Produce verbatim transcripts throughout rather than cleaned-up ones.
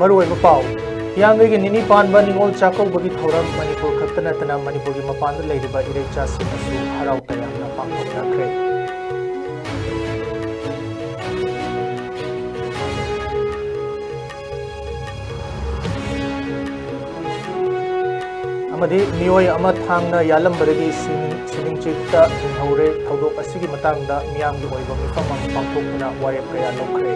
ꯃꯔꯨꯑꯣꯏꯕ ꯄꯥꯎ꯫ ꯍꯤꯌꯥꯡꯒꯩꯒꯤ ꯅꯤꯅꯤ ꯄꯥꯟꯕ ꯅꯤꯉꯣꯜ ꯆꯥꯛꯀꯧꯕꯒꯤ ꯊꯧꯔꯝ ꯃꯅꯤꯄꯨꯔ ꯈꯛꯇ ꯅꯠꯇꯅ ꯃꯅꯤꯄꯨꯔꯒꯤ ꯃꯄꯥꯟꯗ ꯂꯩꯔꯤꯕ ꯏꯔꯩꯆꯥꯁꯤꯡꯅꯁꯨ ꯍꯔꯥꯎ ꯇꯌꯥꯝꯅ ꯄꯥꯡꯊꯣꯛꯅꯈ꯭ꯔꯦ꯫ ꯑꯃꯗꯤ ꯃꯤꯑꯣꯏ ꯑꯃ ꯊꯥꯡꯅ ꯌꯥꯜꯂꯝꯕꯗꯒꯤ ꯁꯤꯅꯤꯡ-, ꯁꯤꯅꯤꯡꯆꯤꯠꯇ ꯍꯤꯡꯍꯧꯔꯦ꯫ ꯊꯧꯗꯣꯛ ꯑꯁꯤꯒꯤ ꯃꯇꯥꯡꯗ ꯃꯤꯌꯥꯝꯒꯤ ꯑꯣꯏꯕ ꯃꯤꯐꯝ ꯑꯃ ꯄꯥꯡꯊꯣꯛꯇꯨꯅ ꯋꯥꯔꯦꯞ ꯀꯌꯥ ꯂꯧꯈ꯭ꯔꯦ꯫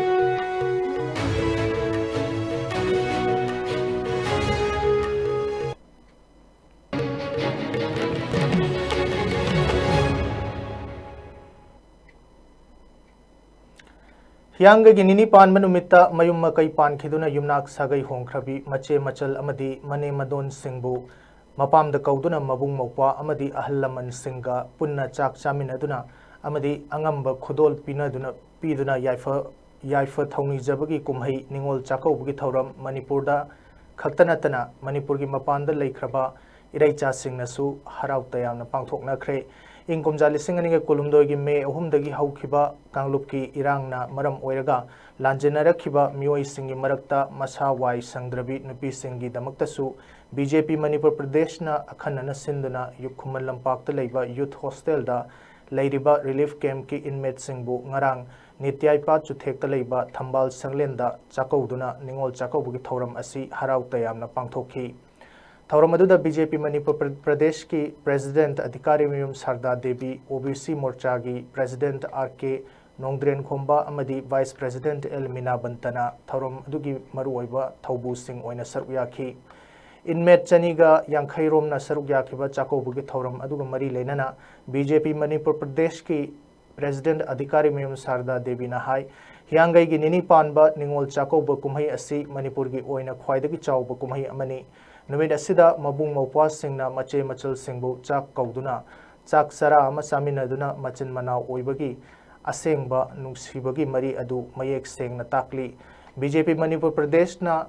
ꯍꯤꯌꯥꯡꯒꯩꯒꯤ ꯅꯤꯅꯤ ꯄꯥꯟꯕ ꯅꯨꯃꯤꯠꯇ ꯃꯌꯨꯝ ꯃꯀꯩ ꯄꯥꯟꯈꯤꯗꯨꯅ ꯌꯨꯝꯅꯥꯛ ꯁꯥꯒꯩ ꯍꯣꯡꯈ꯭ꯔꯕꯤ ꯃꯆꯦ ꯃꯆꯜ ꯑꯃꯗꯤ ꯃꯅꯦ ꯃꯗꯣꯟꯁꯤꯡꯕꯨ ꯃꯄꯥꯝꯗ ꯀꯧꯗꯨꯅ ꯃꯕꯨꯡ ꯃꯧꯄ꯭ꯋꯥ ꯑꯃꯗꯤ ꯑꯍꯜ ꯂꯃꯟꯁꯤꯡꯒ ꯄꯨꯟꯅ ꯆꯥꯛ ꯆꯥꯃꯤꯟꯅꯗꯨꯅ ꯑꯃꯗꯤ ꯑꯉꯝꯕ ꯈꯨꯗꯣꯜ ꯄꯤꯅꯗꯨꯅ, ꯄꯤꯗꯨꯅ ꯌꯥꯏꯐ-, ꯌꯥꯏꯐ ꯊꯧꯅꯤꯖꯕꯒꯤ ꯀꯨꯝꯍꯩ ꯅꯤꯉꯣꯜ ꯆꯥꯛꯀꯧꯕꯒꯤ ꯊꯧꯔꯝ ꯃꯅꯤꯄꯨꯔꯗ ꯈꯛꯇ ꯅꯠꯇꯅ ꯃꯅꯤꯄꯨꯔꯒꯤ ꯃꯄꯥꯟꯗ ꯂꯩꯈ꯭ꯔꯕ ꯏꯔꯩꯆꯥꯁꯤꯡꯅꯁꯨ ꯍꯔꯥꯎ ꯇꯌꯥꯝꯅ ꯄꯥꯡꯊꯣꯛꯅꯈ꯭ꯔꯦ꯫ ꯏꯪ ꯀꯨꯝꯖꯥ ꯂꯤꯁꯤꯡ ꯑꯅꯤꯒ ꯀꯨꯟꯍꯨꯝꯗꯣꯏꯒꯤ ꯃꯦ ꯑꯍꯨꯝꯗꯒꯤ ꯍꯧꯈꯤꯕ ꯀꯥꯡꯂꯨꯞꯀꯤ ꯏꯔꯥꯡꯅ ꯃꯔꯝ ꯑꯣꯏꯔꯒ ꯂꯥꯟꯖꯦꯟꯅꯔꯛꯈꯤꯕ ꯃꯤꯑꯣꯏꯁꯤꯡꯒꯤ ꯃꯔꯛꯇ ꯃꯁꯥ ꯋꯥꯏ ꯁꯪꯗ꯭ꯔꯕꯤ ꯅꯨꯄꯤꯁꯤꯡꯒꯤꯗꯃꯛꯇꯁꯨ ꯕꯤ ꯖꯦ ꯄꯤ ꯃꯅꯤꯄꯨꯔ ꯄ꯭ꯔꯗꯦꯁꯅ ꯑꯈꯟꯅꯅ ꯁꯤꯟꯗꯨꯅ ꯌꯨ-, ꯈꯨꯃꯟ ꯂꯝꯄꯥꯛꯇ ꯂꯩꯕ ꯌꯨꯊ ꯍꯣꯁꯇꯦꯜꯗ ꯂꯩꯔꯤꯕ ꯔꯤꯂꯤꯐ ꯀꯦꯝꯞꯀꯤ ꯏꯟꯃꯦꯠꯁꯤꯡꯕꯨ ꯉꯔꯥꯡ ꯅꯤꯇ꯭ꯌꯥꯏꯄꯥ ꯆꯨꯊꯦꯛꯇ ꯂꯩꯕ ꯊꯝꯕꯥꯜ ꯁꯪꯂꯦꯟꯗ ꯆꯥꯛꯀꯧꯗꯨꯅ ꯅꯤꯉꯣꯜ ꯆꯥꯛꯀꯧꯕꯒꯤ ꯊꯧꯔꯝ ꯑꯁꯤ ꯍꯔꯥꯎ ꯇꯌꯥꯝꯅ ꯄꯥꯡꯊꯣꯛꯈꯤ꯫ ꯊꯧꯔꯝ ꯑꯗꯨꯗ ꯕꯤ ꯖꯦ ꯄꯤ ꯃꯅꯤꯄꯨꯔ ꯄ꯭ꯔ-, ꯄ꯭ꯔꯗꯦꯁꯀꯤ ꯄ꯭ꯔꯦꯁꯤꯗꯦꯟꯠ ꯑꯙꯤꯀꯥꯔꯤꯃꯌꯨꯝ ꯁꯥꯔꯗꯥ ꯗꯦꯕꯤ, ꯑꯣ ꯕꯤ ꯁꯤ ꯃꯣꯔꯆꯥꯒꯤ ꯄ꯭ꯔꯦꯁꯤꯗꯦꯟꯠ ꯑꯥꯔ ꯀꯦ ꯅꯣꯡꯗ꯭ꯔꯦꯟ ꯈꯣꯝꯕ ꯑꯃꯗꯤ ꯚꯥꯏꯁ ꯄ꯭ꯔꯦꯁꯤꯗꯦꯟꯠ ꯑꯦꯜ ꯃꯤꯅꯥ ꯕꯟꯇꯅ ꯊꯧꯔꯝ ꯑꯗꯨꯒꯤ ꯃꯔꯨꯑꯣꯏꯕ ꯊꯧꯕꯨꯁꯤꯡ ꯑꯣꯏꯅ ꯁꯔꯨꯛ ꯌꯥꯈꯤ꯫ ꯏꯟꯃꯦꯠ ꯆꯅꯤꯒ ꯌꯥꯡꯈꯩ ꯔꯣꯝꯅ ꯁꯔꯨꯛ ꯌꯥꯈꯤꯕ ꯆꯥꯛꯀꯧꯕꯒꯤ ꯊꯧꯔꯝ ꯑꯗꯨꯒ ꯃꯔꯤ ꯂꯩꯅꯅ ꯕꯤ ꯖꯦ ꯄꯤ ꯃꯅꯤꯄꯨꯔ ꯄ꯭ꯔꯗꯦꯁꯀꯤ ꯄ꯭ꯔꯦꯁꯤꯗꯦꯟꯠ ꯑꯙꯤꯀꯥꯔꯤꯃꯌꯨꯝ ꯁꯥꯔꯗꯥ ꯗꯦꯕꯤꯅ ꯍꯥꯏ, ꯍꯤꯌꯥꯡꯒꯩꯒꯤ ꯅꯤꯅꯤ ꯄꯥꯟꯕ ꯅꯤꯉꯣꯜ ꯆꯥꯛꯀꯧꯕ ꯀꯨꯝꯍꯩ ꯑꯁꯤ ꯃꯅꯤꯄꯨꯔꯒꯤ ꯑꯣꯏꯅ ꯈ꯭ꯋꯥꯏꯗꯒꯤ ꯆꯥꯎꯕ ꯀꯨꯝꯍꯩ ꯑꯃꯅꯤ꯫ ꯅꯨꯃꯤꯠ ꯑꯁꯤꯗ ꯃꯕꯨꯡ ꯃꯧꯄ꯭ꯋꯥꯁꯤꯡꯅ ꯃꯆꯦ ꯃꯆꯜꯁꯤꯡꯕꯨ ꯆꯥꯛ ꯀꯧꯗꯨꯅ ꯆꯥꯛ ꯆꯔꯥ ꯑꯃ ꯆꯥꯃꯤꯟꯅꯗꯨꯅ ꯃꯆꯤꯟ ꯃꯅꯥꯎ ꯑꯣꯏꯕꯒꯤ ꯑꯁꯦꯡꯕ ꯅꯨꯡꯁꯤꯕꯒꯤ ꯃꯔꯤ ꯑꯗꯨ ꯃꯌꯦꯛ ꯁꯦꯡꯅ ꯇꯥꯛꯂꯤ꯫ ꯕꯤ ꯖꯦ ꯄꯤ ꯃꯅꯤꯄꯨꯔ ꯄ꯭ꯔꯗꯦꯁꯅ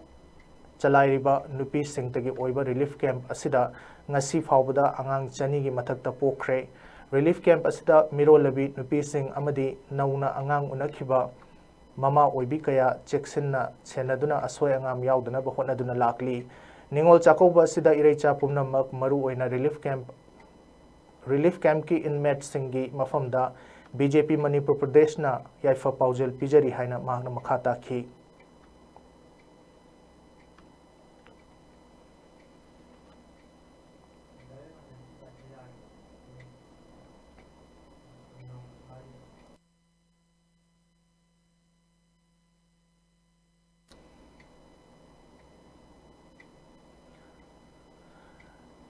ꯆꯂꯥꯏꯔꯤꯕ ꯅꯨꯄꯤꯁꯤꯡꯇꯒꯤ ꯑꯣꯏꯕ ꯔꯤꯂꯤꯐ ꯀꯦꯝꯞ ꯑꯁꯤꯗ ꯉꯁꯤ ꯐꯥꯎꯕꯗ ꯑꯉꯥꯡ ꯆꯅꯤꯒꯤ ꯃꯊꯛꯇ ꯄꯣꯛꯈ꯭ꯔꯦ꯫ ꯔꯤꯂꯤꯐ ꯀꯦꯝꯞ ꯑꯁꯤꯗ ꯃꯤꯔꯣꯜꯂꯕꯤ ꯅꯨꯄꯤꯁꯤꯡ ꯑꯃꯗꯤ ꯅꯧꯅ ꯑꯉꯥꯡ ꯎꯅꯈꯤꯕ ꯃꯃꯥ ꯑꯣꯏꯕꯤ ꯀꯌꯥ ꯆꯦꯛꯁꯤꯟꯅ ꯁꯦꯟꯅꯗꯨꯅ ꯑꯁꯣꯏ ꯑꯉꯥꯝ ꯌꯥꯎꯗꯅꯕ ꯍꯣꯠꯅꯗꯨꯅ ꯂꯥꯛꯂꯤ꯫ ꯅꯤꯉꯣꯜ ꯆꯥꯛꯀꯧꯕ ꯑꯁꯤꯗ ꯏꯔꯩꯆꯥ ꯄꯨꯝꯅꯃꯛ, ꯃꯔꯨꯑꯣꯏꯅ ꯔꯤꯂꯤꯐ ꯀꯦꯝꯞ, ꯔꯤꯂꯤꯐ ꯀꯦꯝꯞꯀꯤ ꯏꯟꯃꯦꯠꯁꯤꯡꯒꯤ ꯃꯐꯝꯗ ꯕꯤ ꯖꯦ ꯄꯤ ꯃꯅꯤꯄꯨꯔ ꯄ꯭ꯔꯗꯦꯁꯅ ꯌꯥꯏꯐ ꯄꯥꯎꯖꯦꯜ ꯄꯤꯖꯔꯤ ꯍꯥꯏꯅ ꯃꯍꯥꯛꯅ ꯃꯈꯥ ꯇꯥꯈꯤ꯫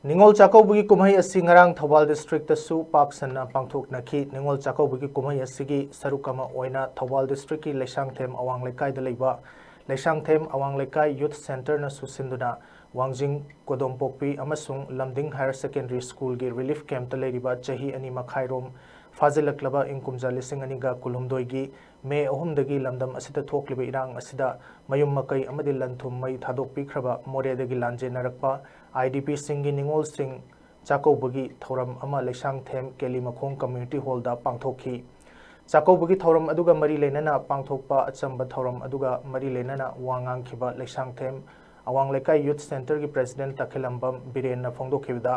ꯅꯤꯉꯣꯜ ꯆꯥꯛꯀꯧꯕꯒꯤ ꯀꯨꯝꯍꯩ ꯑꯁꯤ ꯉꯔꯥꯡ ꯊꯧꯕꯥꯜ ꯗꯤꯁꯇ꯭ꯔꯤꯛꯇꯁꯨ ꯄꯥꯛ ꯁꯟꯅ ꯄꯥꯡꯊꯣꯛꯅꯈꯤ꯫ ꯅꯤꯉꯣꯜ ꯆꯥꯛꯀꯧꯕꯒꯤ ꯀꯨꯝꯍꯩ ꯑꯁꯤꯒꯤ ꯁꯔꯨꯛ ꯑꯃ ꯑꯣꯏꯅ ꯊꯧꯕꯥꯜ ꯗꯤꯁꯇ꯭ꯔꯤꯛꯀꯤ ꯂꯩꯁꯥꯡꯊꯦꯝ ꯑꯋꯥꯡ ꯂꯩꯀꯥꯏꯗ ꯂꯩꯕ ꯂꯩꯁꯥꯡꯊꯦꯝ ꯑꯋꯥꯡ ꯂꯩꯀꯥꯏ ꯌꯨꯊ ꯁꯦꯟꯇꯔꯅꯁꯨ ꯁꯤꯟꯗꯨꯅ ꯋꯥꯡꯖꯤꯡ ꯀꯣꯗꯣꯝꯄꯣꯛꯄꯤ ꯑꯃꯁꯨꯡ ꯂꯝꯗꯤꯡ ꯍꯥꯌꯔ ꯁꯦꯀꯦꯟꯗꯔꯤ ꯁ꯭ꯀꯨꯜꯒꯤ ꯔꯤꯂꯤꯐ ꯀꯦꯝꯞꯇ ꯂꯩꯔꯤꯕ ꯆꯍꯤ ꯑꯅꯤ ꯃꯈꯥꯏꯔꯣꯝ ꯐꯥꯖꯤꯜꯂꯛꯂꯕ ꯏꯪ ꯀꯨꯝꯖꯥ ꯂꯤꯁꯤꯡ ꯑꯅꯤꯒ ꯀꯨꯟꯍꯨꯝꯗꯣꯏꯒꯤ ꯃꯦ ꯑꯍꯨꯝꯗꯒꯤ ꯂꯝꯗꯝ ꯑꯁꯤꯗ ꯊꯣꯛꯂꯤꯕ ꯏꯔꯥꯡ ꯑꯁꯤꯗ ꯃꯌꯨꯝ ꯃꯀꯩ ꯑꯃꯗꯤ ꯂꯟ ꯊꯨꯝ ꯃꯩ ꯊꯥꯗꯣꯛꯄꯤꯈ꯭ꯔꯕ ꯃꯣꯔꯦꯗꯒꯤ ꯂꯥꯟꯖꯦꯟꯅꯔꯛꯄ ꯑꯥꯏ ꯗꯤ ꯄꯤꯁꯤꯡꯒꯤ ꯅꯤꯉꯣꯜꯁꯤꯡ ꯆꯥꯛꯀꯧꯕꯒꯤ ꯊꯧꯔꯝ ꯑꯃ ꯂꯩꯁꯥꯡꯊꯦꯝ ꯀꯦꯂꯤꯃꯈꯣꯡ ꯀꯝꯃ꯭ꯌꯨꯅꯤꯇꯤ ꯍꯣꯜꯗ ꯄꯥꯡꯊꯣꯛꯈꯤ꯫ ꯆꯥꯛꯀꯧꯕꯒꯤ ꯊꯧꯔꯝ ꯑꯗꯨꯒ ꯃꯔꯤ ꯂꯩꯅꯅ ꯄꯥꯡꯊꯣꯛꯄ ꯑꯆꯝꯕ ꯊꯧꯔꯝ ꯑꯗꯨꯒ ꯃꯔꯤ ꯂꯩꯅꯅ ꯋꯥ ꯉꯥꯡꯈꯤꯕ ꯂꯩꯁꯥꯡꯊꯦꯝ ꯑꯋꯥꯡ ꯂꯩꯀꯥꯏ ꯌꯨꯊ ꯁꯦꯟꯇꯔꯒꯤ ꯄ꯭ꯔꯦꯁꯤꯗꯦꯟꯠ ꯇꯈꯦꯂꯝꯕꯝ ꯕꯤꯔꯦꯟꯅ ꯐꯣꯡꯗꯣꯛꯈꯤꯕꯗ,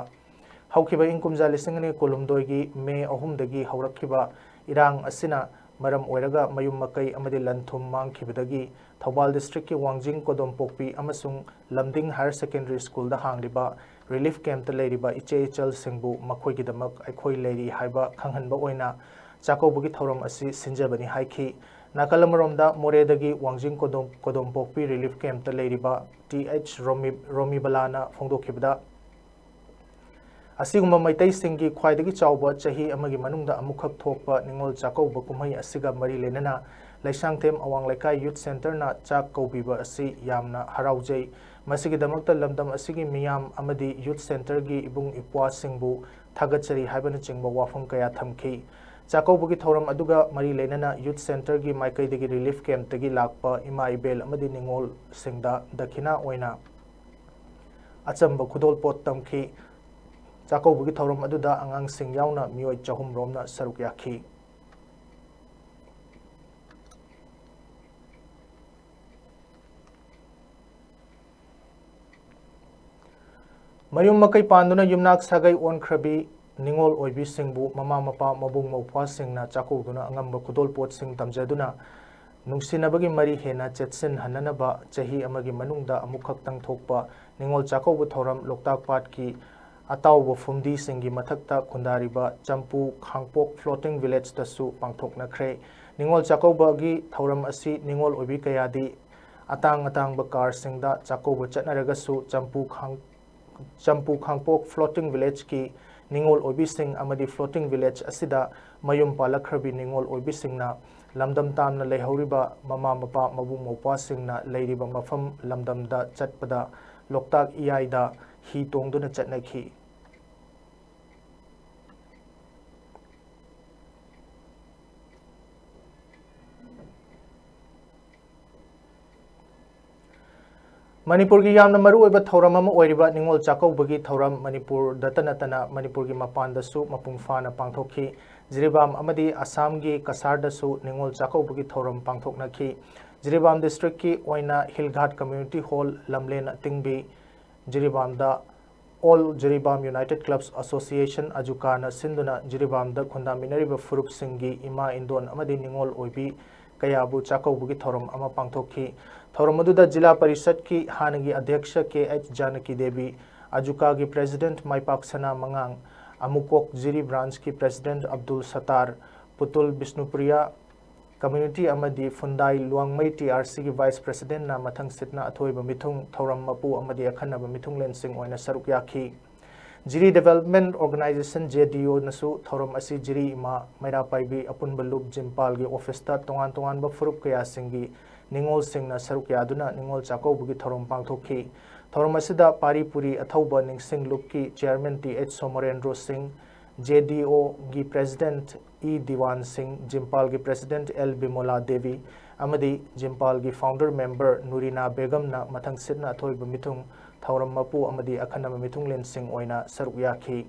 ꯍꯧꯈꯤꯕ ꯏꯪ ꯀꯨꯝꯖꯥ ꯂꯤꯁꯤꯡ ꯑꯅꯤ ꯀꯨꯟꯍꯨꯝꯗꯣꯏꯒꯤ ꯃꯦ ꯑꯍꯨꯝꯗꯒꯤ ꯍꯧꯔꯛꯈꯤꯕ ꯏꯔꯥꯡ ꯑꯁꯤꯅ ꯃꯔꯝ ꯑꯣꯏꯔꯒ ꯃꯌꯨꯝ ꯃꯀꯩ ꯑꯃꯗꯤ ꯂꯟ ꯊꯨꯝ ꯃꯥꯡꯈꯤꯕꯗꯒꯤ ꯊꯧꯕꯥꯜ ꯗꯤꯁꯇ꯭ꯔꯤꯛꯀꯤ ꯋꯥꯡꯖꯤꯡ ꯀꯣꯗꯣꯝꯄꯣꯛꯄꯤ ꯑꯃꯁꯨꯡ ꯂꯝꯗꯤꯡ ꯍꯥꯌꯔ ꯁꯦꯀꯦꯟꯗꯔꯤ ꯁ꯭ꯀꯨꯜꯗ ꯍꯥꯡꯂꯤꯕ ꯔꯤꯂꯤꯐ ꯀꯦꯝꯞꯇ ꯂꯩꯔꯤꯕ ꯏꯆꯦ ꯏꯆꯜꯁꯤꯡꯕꯨ ꯃꯈꯣꯏꯒꯤꯗꯃꯛ ꯑꯩꯈꯣꯏ ꯂꯩꯔꯤ ꯍꯥꯏꯕ ꯈꯪꯍꯟꯕ ꯑꯣꯏꯅ ꯆꯥꯛꯀꯧꯕꯒꯤ ꯊꯧꯔꯝ ꯑꯁꯤ ꯁꯤꯟꯖꯕꯅꯤ ꯍꯥꯏꯈꯤ꯫ ꯅꯥꯀꯜ ꯑꯃꯔꯣꯝꯗ ꯃꯣꯔꯦꯗꯒꯤ ꯋꯥꯡꯖꯤꯡ ꯀꯣꯗꯣꯝ-, ꯀꯣꯗꯣꯝꯄꯣꯛꯄꯤ ꯔꯤꯂꯤꯐ ꯀꯦꯝꯞꯇ ꯂꯩꯔꯤꯕ ꯇꯤ ꯑꯩꯆ ꯔꯣꯃꯤ-, ꯔꯣꯃꯤꯕꯂꯥꯅ ꯐꯣꯡꯗꯣꯛꯈꯤꯕꯗ, ꯑꯁꯤꯒꯨꯝꯕ ꯃꯩꯇꯩꯁꯤꯡꯒꯤ ꯈ꯭ꯋꯥꯏꯗꯒꯤ ꯆꯥꯎꯕ ꯆꯍꯤ ꯑꯃꯒꯤ ꯃꯅꯨꯡꯗ ꯑꯃꯨꯛꯈꯛ ꯊꯣꯛꯄ ꯅꯤꯉꯣꯜ ꯆꯥꯛꯀꯧꯕ ꯀꯨꯝꯍꯩ ꯑꯁꯤꯒ ꯃꯔꯤ ꯂꯩꯅꯅ ꯂꯩꯁꯥꯡꯊꯦꯝ ꯑꯋꯥꯡ ꯂꯩꯀꯥꯏ ꯌꯨꯊ ꯁꯦꯟꯇꯔꯅ ꯆꯥꯛ ꯀꯧꯕꯤꯕ ꯑꯁꯤ ꯌꯥꯝꯅ ꯍꯔꯥꯎꯖꯩ꯫ ꯃꯁꯤꯒꯤꯗꯃꯛꯇ ꯂꯝꯗꯝ ꯑꯁꯤꯒꯤ ꯃꯤꯌꯥꯝ ꯑꯃꯗꯤ ꯌꯨꯊ ꯁꯦꯟꯇꯔꯒꯤ ꯏꯕꯨꯡ ꯏꯄ꯭ꯋꯥꯁꯤꯡꯕꯨ ꯊꯥꯒꯠꯆꯔꯤ ꯍꯥꯏꯕꯅꯆꯤꯡꯕ ꯋꯥꯐꯝ ꯀꯌꯥ ꯊꯝꯈꯤ꯫ ꯆꯥꯛꯀꯧꯕꯒꯤ ꯊꯧꯔꯝ ꯑꯗꯨꯒ ꯃꯔꯤ ꯂꯩꯅꯅ ꯌꯨꯊ ꯁꯦꯟꯇꯔꯒꯤ ꯃꯥꯏꯀꯩꯗꯒꯤ ꯔꯤꯂꯤꯐ ꯀꯦꯝꯞꯇꯒꯤ ꯂꯥꯛꯄ ꯏꯃꯥ ꯏꯕꯦꯜ ꯑꯃꯗꯤ ꯅꯤꯉꯣꯜꯁꯤꯡꯗ ꯗꯈꯤꯅꯥ ꯑꯣꯏꯅ ꯑꯆꯝꯕ ꯈꯨꯗꯣꯜꯄꯣꯠ ꯇꯝꯈꯤ꯫ ꯆꯥꯛꯀꯧꯕꯒꯤ ꯊꯧꯔꯝ ꯑꯗꯨꯗ ꯑꯉꯥꯡꯁꯤꯡ ꯌꯥꯎꯅ ꯃꯤꯑꯣꯏ ꯆꯍꯨꯝ ꯔꯣꯝꯅ ꯁꯔꯨꯛ ꯌꯥꯈꯤ꯫ ꯃꯌꯨꯝ ꯃꯀꯩ ꯄꯥꯟꯗꯨꯅ ꯌꯨꯝꯅꯥꯛ ꯁꯥꯒꯩ ꯑꯣꯟꯈ꯭ꯔꯕꯤ ꯅꯤꯉꯣꯜ ꯑꯣꯏꯕꯤꯁꯤꯡꯕꯨ ꯃꯃꯥ ꯃꯄꯥ ꯃꯕꯨꯡ ꯃꯧꯄ꯭ꯋꯥꯁꯤꯡꯅ ꯆꯥꯛꯀꯧꯗꯨꯅ ꯑꯉꯝꯕ ꯈꯨꯗꯣꯜꯄꯣꯠꯁꯤꯡ ꯇꯝꯖꯗꯨꯅ ꯅꯨꯡꯁꯤꯅꯕꯒꯤ ꯃꯔꯤ ꯍꯦꯟꯅ ꯆꯦꯠꯁꯤꯟꯍꯟꯅꯅꯕ ꯆꯍꯤ ꯑꯃꯒꯤ ꯃꯅꯨꯡꯗ ꯑꯃꯨꯛꯈꯛꯇꯪ ꯊꯣꯛꯄ ꯅꯤꯉꯣꯜ ꯆꯥꯛꯀꯧꯕ ꯊꯧꯔꯝ ꯂꯣꯛꯇꯥꯛ ꯄꯥꯠꯀꯤ ꯑꯇꯥꯎꯕ ꯐꯨꯝꯗꯤꯁꯤꯡꯒꯤ ꯃꯊꯛꯇ ꯈꯨꯟꯗꯥꯔꯤꯕ ꯆꯝꯄꯨ ꯈꯥꯡꯄꯣꯛ floating villageꯇꯁꯨ ꯄꯥꯡꯊꯣꯛꯅꯈ꯭ꯔꯦ꯫ ꯅꯤꯉꯣꯜ ꯆꯥꯛꯀꯧꯕꯒꯤ ꯊꯧꯔꯝ ꯑꯁꯤ ꯅꯤꯉꯣꯜ ꯑꯣꯏꯕꯤ ꯀꯌꯥꯗꯤ ꯑꯇꯥꯡ ꯑꯇꯥꯡꯕ ꯀꯥꯔꯁꯤꯡꯗ ꯆꯥꯛꯀꯧꯕ ꯆꯠꯅꯔꯒꯁꯨ ꯆꯝꯄꯨ ꯈꯥꯡ-, ꯆꯝꯄꯨ ꯈꯥꯡꯄꯣꯛ floating villageꯀꯤ ꯅꯤꯉꯣꯜ ꯑꯣꯏꯕꯤꯁꯤꯡ ꯑꯃꯗꯤ floating village ꯑꯁꯤꯗ ꯃꯌꯨꯝ ꯄꯥꯜꯂꯛꯈ꯭ꯔꯕꯤ ꯅꯤꯉꯣꯜ ꯑꯣꯏꯕꯤꯁꯤꯡꯅ ꯂꯝꯗꯝ ꯇꯥꯝꯅ ꯂꯩꯍꯧꯔꯤꯕ ꯃꯃꯥ ꯃꯄꯥ ꯃꯕꯨꯡ ꯃꯧꯄ꯭ꯋꯥꯁꯤꯡꯅ ꯂꯩꯔꯤꯕ ꯃꯐꯝ ꯂꯝꯗꯝꯗ ꯆꯠꯄꯗ ꯂꯣꯛꯇꯥꯛ ꯏꯌꯥꯏꯗ ꯍꯤ ꯇꯣꯡꯗꯨꯅ ꯆꯠꯅꯈꯤ꯫ ꯃꯅꯤꯄꯨꯔꯒꯤ ꯌꯥꯝꯅ ꯃꯔꯨꯑꯣꯏꯕ ꯊꯧꯔꯝ ꯑꯃ ꯑꯣꯏꯔꯤꯕ ꯅꯤꯉꯣꯜ ꯆꯥꯛꯀꯧꯕꯒꯤ ꯊꯧꯔꯝ ꯃꯅꯤꯄꯨꯔꯗꯇ ꯅꯠꯇꯅ ꯃꯅꯤꯄꯨꯔꯒꯤ ꯃꯄꯥꯟꯗꯁꯨ ꯃꯄꯨꯡ ꯐꯥꯅ ꯄꯥꯡꯊꯣꯛꯈꯤ꯫ ꯖꯤꯔꯤꯕꯥꯝ ꯑꯃꯗꯤ ꯑꯁꯥꯝꯒꯤ ꯀꯁꯥꯔꯗꯁꯨ ꯅꯤꯉꯣꯜ ꯆꯥꯛꯀꯧꯕꯒꯤ ꯊꯧꯔꯝ ꯄꯥꯡꯊꯣꯛꯅꯈꯤ꯫ ꯖꯤꯔꯤꯕꯥꯝ districtꯀꯤ ꯑꯣꯏꯅ ꯍꯤꯜ ꯘꯥꯠ community hall ꯂꯝꯂꯦꯟ ꯑꯇꯤꯡꯕꯤ ꯖꯤꯔꯤꯕꯥꯝꯗ All Jiribam United Clubs Association, ꯑꯖꯨꯀꯥꯅ ꯁꯤꯟꯗꯨꯅ ꯖꯤꯔꯤꯕꯥꯝꯗ ꯈꯨꯟꯗꯥꯃꯤꯟꯅꯔꯤꯕ ꯐꯨꯔꯨꯞꯁꯤꯡꯒꯤ ꯏꯃꯥ ꯏꯟꯗꯣꯟ ꯑꯃꯗꯤ ꯅꯤꯉꯣꯜ ꯑꯣꯏꯕꯤ ꯀꯌꯥꯕꯨ ꯆꯥꯛꯀꯧꯕꯒꯤ ꯊꯧꯔꯝ ꯑꯃ ꯄꯥꯡꯊꯣꯛꯈꯤ꯫ ꯊꯧꯔꯝ ꯑꯗꯨꯗ ꯖꯤꯂꯥ ꯄꯔꯤꯁꯠꯀꯤ ꯍꯥꯟꯅꯒꯤ ꯑꯙ꯭ꯌꯛꯁ ꯀꯦ ꯑꯩꯆ ꯖꯥꯅꯀꯤ ꯗꯦꯕꯤ, ꯑꯖꯨꯀꯥꯒꯤ president ꯃꯥꯏꯄꯥꯛꯁꯅꯥ ꯃꯉꯥꯡ, ꯑꯃꯨꯀꯣꯛ ꯖꯤꯔꯤ branchꯀꯤ president ꯑꯕꯗꯨꯜ ꯁꯇꯥꯔ, ꯄꯨꯇꯨꯜ ꯕꯤꯁꯅꯨꯄ꯭ꯔꯤꯌꯥ, community ꯑꯃꯗꯤ ꯐꯨꯟꯗꯥꯏ ꯂꯨꯋꯥꯡꯃꯩ T R Cꯒꯤ vice presidentꯅ ꯃꯊꯪꯁꯤꯠꯅ ꯑꯊꯣꯏꯕ ꯃꯤꯊꯨꯡ, ꯊꯧꯔꯝ ꯃꯄꯨ ꯑꯃꯗꯤ ꯑꯈꯟꯅꯕ ꯃꯤꯊꯨꯡꯂꯦꯟꯁꯤꯡ ꯑꯣꯏꯅ ꯁꯔꯨꯛ ꯌꯥꯈꯤ꯫ ꯖꯤꯔꯤ Development Organisation, J D Oꯅꯁꯨ ꯊꯧꯔꯝ ꯑꯁꯤ ꯖꯤꯔꯤ ꯏꯃꯥ ꯃꯩꯔꯥ ꯄꯥꯏꯕꯤ ꯑꯄꯨꯟꯕ ꯂꯨꯞ ꯖꯤꯝꯄꯥꯜꯒꯤ officeꯇ ꯇꯣꯉꯥꯟ ꯇꯣꯉꯥꯟꯕ ꯐꯨꯔꯨꯞ ꯀꯌꯥꯁꯤꯡꯒꯤ ꯅꯤꯉꯣꯜꯁꯤꯡꯅ ꯁꯔꯨꯛ ꯌꯥꯗꯨꯅ ꯅꯤꯉꯣꯜ ꯆꯥꯛꯀꯧꯕꯒꯤ ꯊꯧꯔꯝ ꯄꯥꯡꯊꯣꯛꯈꯤ꯫ ꯊꯧꯔꯝ ꯑꯁꯤꯗ ꯄꯥꯔꯤ ꯄꯨꯔꯤ ꯑꯊꯧꯕ ꯅꯤꯡꯁꯤꯡ ꯂꯨꯞꯀꯤ chairman T H ꯁꯣꯃꯣꯔꯦꯟꯗ꯭ꯔꯣ ꯁꯤꯡ, J D Oꯒꯤ president E Diwan ꯁꯤꯡ, ꯖꯤꯝꯄꯥꯜꯒꯤ president ꯑꯦꯜ ꯕꯤꯃꯣꯂꯥ ꯗꯦꯕꯤ ꯑꯃꯗꯤ ꯖꯤꯝꯄꯥꯜꯒꯤ founder member ꯅꯨꯔꯤꯅꯥ ꯕꯦꯒꯝꯅ ꯃꯊꯪꯁꯤꯠꯅ ꯑꯊꯣꯏꯕ ꯃꯤꯊꯨꯡ, ꯊꯧꯔꯝ ꯃꯄꯨ ꯑꯃꯗꯤ ꯑꯈꯟꯅꯕ ꯃꯤꯊꯨꯡꯂꯦꯟꯁꯤꯡ ꯑꯣꯏꯅ ꯁꯔꯨꯛ ꯌꯥꯈꯤ꯫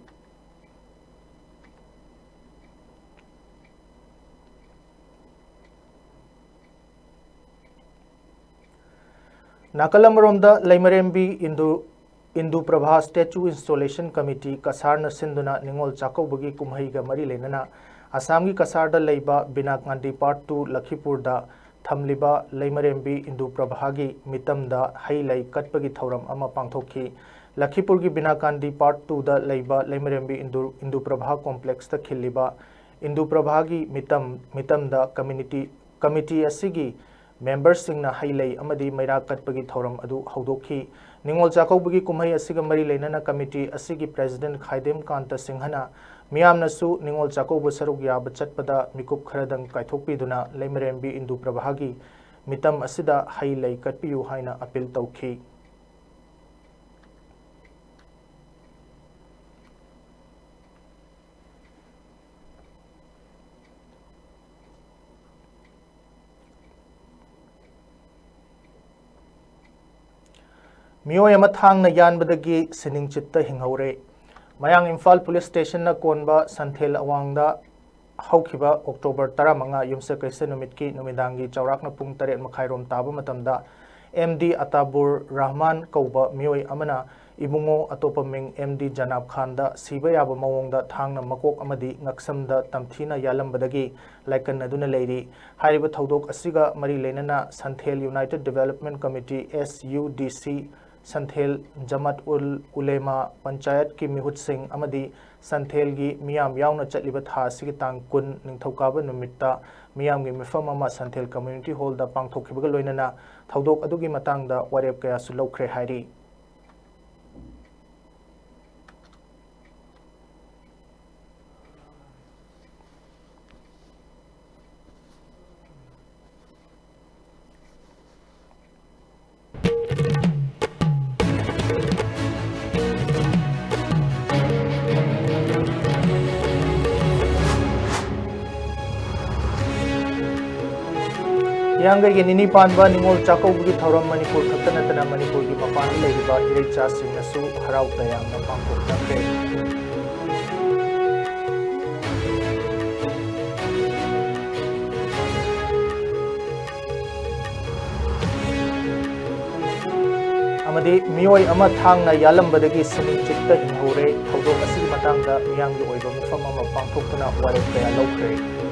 ꯅꯥꯀꯜ ꯑꯃꯔꯣꯝꯗ ꯂꯩꯃꯔꯦꯝꯕꯤ ꯏꯟꯗꯨ ꯏꯟꯗꯨ ꯄ꯭ꯔꯚꯥ Statue Installation Committee, ꯀꯁꯥꯔꯅ ꯁꯤꯟꯗꯨꯅ ꯅꯤꯉꯣꯜ ꯆꯥꯛꯀꯧꯕꯒꯤ ꯀꯨꯝꯍꯩꯒ ꯃꯔꯤ ꯂꯩꯅꯅ ꯑꯁꯥꯝꯒꯤ ꯀꯁꯥꯔꯗ ꯂꯩꯕ ꯕꯤꯅꯥ ꯒꯥꯟꯙꯤ Park two ꯂꯈꯤꯄꯨꯔꯗ ꯊꯝꯂꯤꯕ ꯂꯩꯃꯔꯦꯝꯕꯤ ꯏꯟꯗꯨ ꯄ꯭ꯔꯚꯥꯒꯤ ꯃꯤꯇꯝꯗ ꯍꯩ ꯂꯩ ꯀꯠꯄꯒꯤ ꯊꯧꯔꯝ ꯑꯃ ꯄꯥꯡꯊꯣꯛꯈꯤ꯫ ꯂꯈꯤꯄꯨꯔꯒꯤ ꯕꯤꯅꯥ ꯒꯥꯟꯙꯤ Park two ꯗ ꯂꯩꯕ ꯂꯩꯃꯔꯦꯝꯕꯤ ꯏꯟꯗꯨ, ꯏꯟꯗꯨ ꯄ꯭ꯔꯚꯥ Complex ꯇ ꯈꯤꯜꯂꯤꯕ ꯏꯟꯗꯨ ꯄ꯭ꯔꯚꯥꯒꯤ ꯃꯤꯇꯝ, ꯃꯤꯇꯝꯗ community, committee ꯑꯁꯤꯒꯤ member ꯁꯤꯡꯅ ꯍꯩ ꯂꯩ ꯑꯃꯗꯤ ꯃꯩꯔꯥ ꯀꯠꯄꯒꯤ ꯊꯧꯔꯝ ꯑꯗꯨ ꯍꯧꯗꯣꯛꯈꯤ꯫ ꯅꯤꯉꯣꯜ ꯆꯥꯛꯀꯧꯕꯒꯤ ꯀꯨꯝꯍꯩ ꯑꯁꯤꯒ ꯃꯔꯤ ꯂꯩꯅꯅ committee ꯑꯁꯤꯒꯤ president ꯈꯥꯏꯗꯦꯝ ꯀꯥꯟꯇ ꯁꯤꯡꯍꯅ ꯃꯤꯌꯥꯝꯅꯁꯨ ꯅꯤꯉꯣꯜ ꯆꯥꯛꯀꯧꯕ ꯁꯔꯨꯛ ꯌꯥꯕ ꯆꯠꯄꯗ ꯃꯤꯀꯨꯞ ꯈꯔꯗꯪ ꯀꯥꯏꯊꯣꯛꯄꯤꯗꯨꯅ ꯂꯩꯃꯔꯦꯝꯕꯤ ꯏꯟꯗꯨ ꯄ꯭ꯔꯚꯥꯒꯤ ꯃꯤꯇꯝ ꯑꯁꯤꯗ ꯍꯩ ꯂꯩ ꯀꯠꯄꯤꯌꯨ ꯍꯥꯏꯅ appeal ꯇꯧꯈꯤ꯫ ꯃꯤꯑꯣꯏ ꯑꯃ ꯊꯥꯡꯅ ꯌꯥꯟꯕꯗꯒꯤ ꯁꯤꯅꯤꯡꯆꯤꯠꯇ ꯍꯤꯡꯍꯧꯔꯦ꯫ ꯃꯌꯥꯡ ꯏꯝꯐꯥꯜ Police Station ꯅ ꯀꯣꯟꯕ ꯁꯟꯊꯦꯜ ꯑꯋꯥꯡꯗ ꯍꯧꯈꯤꯕ October ꯇꯔꯥꯃꯉꯥ ꯌꯨꯝꯁꯀꯩꯁ ꯅꯨꯃꯤꯠꯀꯤ ꯅꯨꯃꯤꯗꯥꯡꯒꯤ ꯆꯥꯎꯔꯥꯛꯅ ꯄꯨꯡ ꯇꯔꯦꯠ ꯃꯈꯥꯏꯔꯣꯝ ꯇꯥꯕ ꯃꯇꯝꯗ ꯑꯦꯝ ꯗꯤ ꯑꯇꯥꯕꯨꯔ ꯔꯍꯃꯥꯟ ꯀꯧꯕ ꯃꯤꯑꯣꯏ ꯑꯃꯅ ꯏꯕꯨꯡꯉꯣ, ꯑꯇꯣꯞꯄ ꯃꯤꯡ ꯑꯦꯝ ꯗꯤ ꯖꯅꯥꯕ ꯈꯥꯟꯗ, ꯁꯤꯕ ꯌꯥꯕ ꯃꯑꯣꯡꯗ ꯊꯥꯡꯅ ꯃꯀꯣꯛ ꯑꯃꯗꯤ ꯉꯛꯁꯝꯗ ꯇꯝꯊꯤꯅ ꯌꯥꯜꯂꯝꯕꯗꯒꯤ ꯂꯥꯏꯀꯠꯅꯗꯨꯅ ꯂꯩꯔꯤ꯫ ꯍꯥꯏꯔꯤꯕ ꯊꯧꯗꯣꯛ ꯑꯁꯤꯒ ꯃꯔꯤ ꯂꯩꯅꯅ ꯁꯟꯊꯦꯜ United Development Committee, S U D C, ꯁꯟꯊꯦꯜ ꯖꯃꯥꯠ ꯎꯜ ꯎꯂꯦꯃꯥ, ꯄꯟꯆꯥꯌꯠꯀꯤ ꯃꯤꯍꯨꯠꯁꯤꯡ ꯑꯃꯗꯤ ꯁꯟꯊꯦꯜꯒꯤ ꯃꯤꯌꯥꯝ ꯌꯥꯎꯅ ꯆꯠꯂꯤꯕ ꯊꯥ ꯑꯁꯤꯒꯤ ꯇꯥꯡ ꯀꯨꯟ ꯅꯤꯡꯊꯧꯀꯥꯕ ꯅꯨꯃꯤꯠꯇ ꯃꯤꯌꯥꯝꯒꯤ ꯃꯤꯐꯝ ꯑꯃ ꯁꯟꯊꯦꯜ Community Hall ꯗ ꯄꯥꯡꯊꯣꯛꯈꯤꯕꯒ ꯂꯣꯏꯅꯅ ꯊꯧꯗꯣꯛ ꯑꯗꯨꯒꯤ ꯃꯇꯥꯡꯗ ꯋꯥꯔꯦꯞ ꯀꯌꯥꯁꯨ ꯂꯧꯈ꯭ꯔꯦ ꯍꯥꯏꯔꯤ꯫ ꯍꯤꯌꯥꯡꯒꯩꯒꯤ ꯅꯤꯅꯤ ꯄꯥꯟꯕ ꯅꯤꯉꯣꯜ ꯆꯥꯛꯀꯧꯕꯒꯤ ꯊꯧꯔꯝ ꯃꯅꯤꯄꯨꯔ ꯈꯛꯇ ꯅꯠꯇꯅ ꯃꯅꯤꯄꯨꯔꯒꯤ ꯃꯄꯥꯟꯗ ꯂꯩꯔꯤꯕ ꯏꯔꯩꯆꯥꯁꯤꯡꯅꯁꯨ ꯍꯔꯥꯎ ꯇꯌꯥꯝꯅ ꯄꯥꯡꯊꯣꯛꯅꯈ꯭ꯔꯦ꯫ ꯑꯃꯗꯤ ꯃꯤꯑꯣꯏ ꯑꯃ ꯊꯥꯡꯅ ꯌꯥꯜꯂꯝꯕꯗꯒꯤ ꯁꯨꯃꯤꯟ ꯆꯤꯠꯇ ꯍꯤꯡꯍꯧꯔꯦ꯫ ꯊꯧꯗꯣꯛ ꯑꯁꯤꯒꯤ ꯃꯇꯥꯡꯗ ꯃꯤꯌꯥꯝꯒꯤ ꯑꯣꯏꯕ ꯃꯤꯐꯝ ꯑꯃ ꯄꯥꯡꯊꯣꯛꯇꯨꯅ ꯋꯥꯔꯦꯞ ꯀꯌꯥ ꯂꯧꯈ꯭ꯔꯦ꯫